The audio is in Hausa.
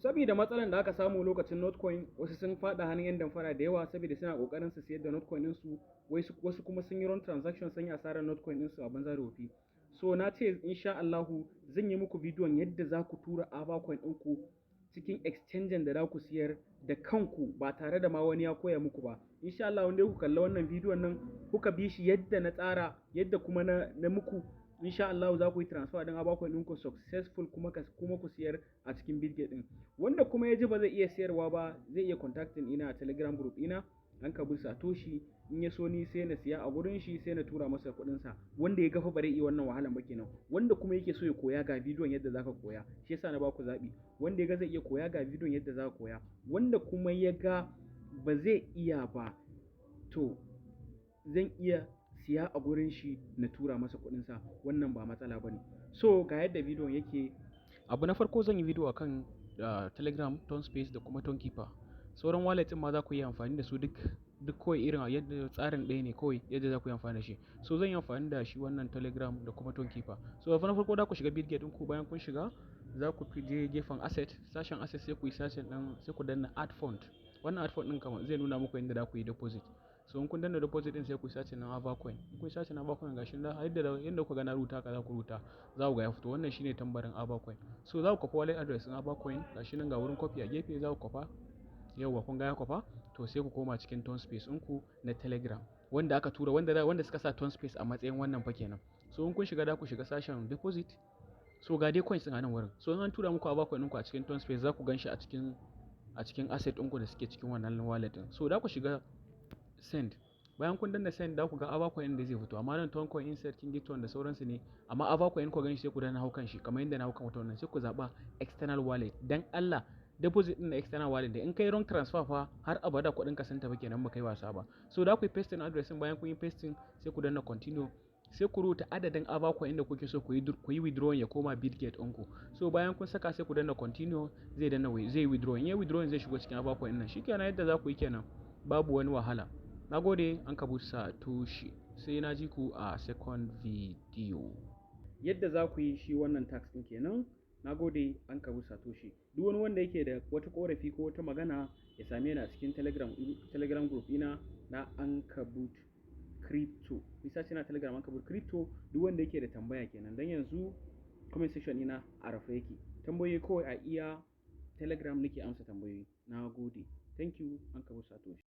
Saboda matsalan da aka samu lokacin Notcoin, wasu sun faɗa hannun 'yan damfara da yawa saboda suna ƙoƙarin su siyar da Notcoin ɗinsu, wasu kuma sun yi wrong transaction, sun yi asarar Notcoin ɗinsu a banza da wofi. So na ce insha Allahu zan yi muku bidiyon yadda za ku tura Avacoin ɗinku cikin exchange da za ku siyar da kanku ba tare da ma wani ya koya muku ba. Insha Allah wanda ku kalla wannan bidiyon nan kuka bi shi yadda na tsara, yadda kuma na muku, insha Allah za ku yi transfer din Avacoin ɗinku successful, kuma ku siyar a cikin Bitget ɗin. Wanda kuma ya ji ba zai iya siyarwa ba, zai iya contacting ina a Telegram group ina, Ankabut Satoshi. In ya so, ni sai na siya a gurin shi, sai na tura masa kuɗin sa. Wanda ya ga fa ba zai iya wannan wahalan ba kenan. Wanda kuma yake so ya koya, ga bidiyon yadda zaka koya. Shi yasa na baku zaɓi. Wanda ya ga zai iya koya, ga bidiyon yadda zaka koya. Wanda kuma ya ga ba zai iya ba, to zan iya siya a gurin shi na tura masa kuɗin sa. Wannan ba matsala bane. So ga yadda bidiyon yake. Abu na farko, zan yi bidiyo akan Telegram, Ton Space da kuma Tonkeeper. Sauran wallet ɗin ma za ku iya amfani da su duk, duk kawai irin yadda tsarin ɗaya ne kawai yadda za ku yi amfani da shi. So zan yi amfani da shi wannan Telegram da kuma Tonkeeper. So abu na farko, za ku shiga Bitget ɗinku. Bayan kun shiga, za ku je gefen asset, sashen asset, sai ku yi sashen ɗin, sai ku danna add fund. Wannan add fund ɗin kamar zai nuna muku yadda za ku yi deposit. So in kun danna deposit ɗin, sai ku yi searching na Avacoin. In kun yi searching na Avacoin, gashi nan yadda kuka ga na rubuta haka za ku rubuta, za ku ga ya fito. Wannan shine tambarin Avacoin. So za ku kwafa wallet address ɗin Avacoin. Gashi nan, ga wurin copy a gefe, za ku kwafa. Yauwa, kun ga ya kwafa. To sai ku koma cikin Ton Space ɗinku na Telegram wanda aka tura, wanda suka sa Ton Space a matsayin wannan fa kenan. So in kun shiga, za ku shiga sashen deposit. So ga dai coins ɗin a nan wurin. So in an tura muku Avacoin ɗinku a cikin Ton Space, za ku gan shi a cikin asset ɗinku da suke cikin wannan wallet ɗin. So za ku shiga send. Bayan kun danna send, za ku ga Avacoin da zai fito, amma nan Toncoin, Insert, Kingiton da sauransu ne. Amma Avacoin ku gan shi, sai ku danna hau kan shi kamar yadda na hau kan wata wannan, sai ku zaɓa external wallet. Dan Allah, deposit din na external wallet da in kai wrong transfer fa, har abada kuɗin ka sun tafi kenan, ba kai wasa ba. So da ku yi pasting address din. Bayan kun yi pasting, sai ku danna continue, sai ku rubuta adadin Avacoin inda kuke so ku yi withdrawing ya koma Bitget ɗinku. So bayan kun saka, sai ku danna continue, zai danna zai withdraw. In ya withdrawing, zai shigo cikin Avacoin nan. Shikenan, yadda za ku yi kenan, babu wani wahala. Nagode, Ankabut Satoshi. Sai na ji ku a second video. Yadda za ku yi shi wannan task ɗin kenan. Nagode, Ankabut Satoshi. Duk wani wanda yake da wata korafi ko wata magana, ya same ni a cikin Telegram group ina na Ankabut Crypto. Bisa na Telegram Ankabut Crypto. Duk wanda yake da tambaya kenan, dan yanzu comment section ina a rufe yake. Tambayoyi kawai a iya Telegram nake amsa tambayoyi. Nagode, thank you, Ankabut Satoshi.